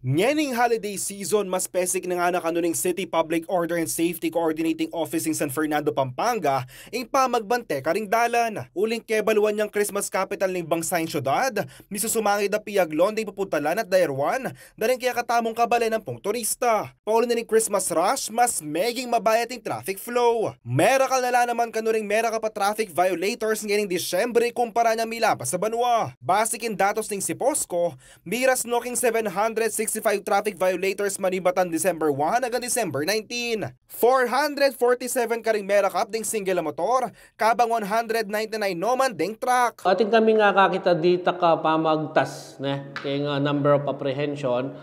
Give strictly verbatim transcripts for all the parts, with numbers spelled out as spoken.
Ngening holiday season, mas pesik na ngana kanu ning City Public Order and Safety Coordinating Office ing San Fernando, Pampanga, ing pamagbante karing dalan. Uling kebaluan yang Christmas capital ning bangsa ing syudad, misusumangid a piaglon ding pupuntalan at dayruan da ring kekatamung kabalen ampong turista. Pauli na ning Christmas rush, mas meging mabayat ing traffic flow. Merakal na la naman kanu ring merakap a traffic violators ngening Disyembre kumpara ning milabas a banua. Base king datos ning CPOSCO, miras no king seven hundred sixty-five traffic violators manibatan December one hanggang December nineteen. Four hundred forty-seven karing merakap ding single a motor, kabang one hundred ninety-nine no man ding truck. Atin kaming akakit a ditak a pamagtas, ne, keng, ah, number of apprehension.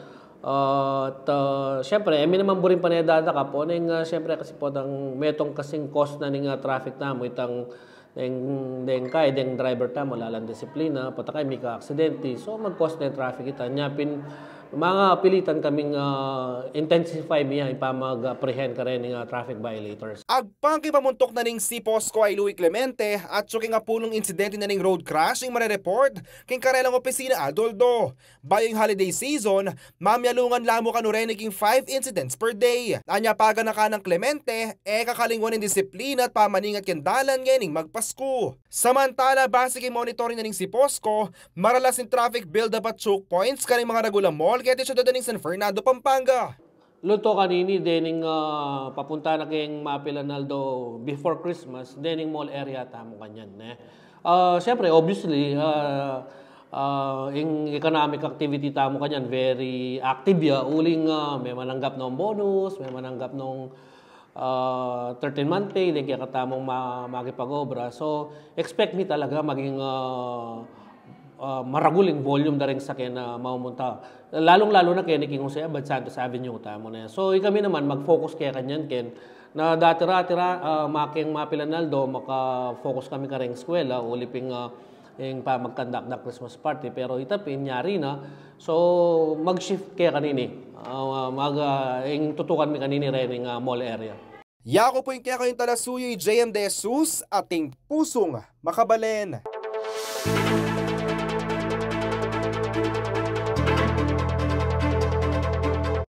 Ah, at, ah, siyempre, e mi naman buring pane dadakap, oneng, ah, siyempre, kasi potang metung kasing cause na ning, ah, traffic tamu, itang deng, deng kaya, deng driver tamu, ala lang disiplina, pota kaya mika-aksidente. So, mag-cause ne traffic ita. Nya pin, mapilitan kaming, ah, intensify mi ya ing pamag-apprehend kareng, ah, traffic violators. Agpang king pamuntuk na ning CPOSCO Louie Clemente, atyu king apulung insidente na ning road crash ing marereport king karelang opisina aldo-aldo. Bayu ing holiday season, mamialungan la mu kanu reni king five incidents per day. Anya paganaka nang Clemente, e kakalingwan ing disiplina at pamaningat keng dalan ngening magpasku. Samantala, base king monitoring na ning CPOSCO, maralas ing traffic build-up at choke points karing mangaragulang mall keti syudad ning San Fernando, Pampanga. Luto kanini, dening, ah, papunta na keng mapilan aldo before Christmas, dening mall area tamu kanyan, ne. Ah, siyempre, obviously, ah, ah, ing economic activity tamu kanyan, very active ya. Uling, ah, me mananggap nong bonus, me mananggap nong, ah, thirteen-month pay, deng kekatamung ma-, makipag-obra. So, expect mi talaga maging, ah, ah, maragul ing volume da ring sakyan a mamumunta. Lalung-lalu na keni king Jose Abad Santos Avenue tamu, ne. So, ikami naman, mag-focus kaya kanyan, ken, na dati ra, dati ra, ah, makeng mapilan aldo, maka-focus kami kareng eskwela, uli pin, ah, ing pamag-conduct da Christmas party. Pero ita pin, nyari na. So, mag-shift kaya kanini. Ah, mag, ah, ing tutukan mi kanini rening, ah, mall area. Yaku pu ing kekayung talasuyu, J M De Jesus, ating pusung makabalen.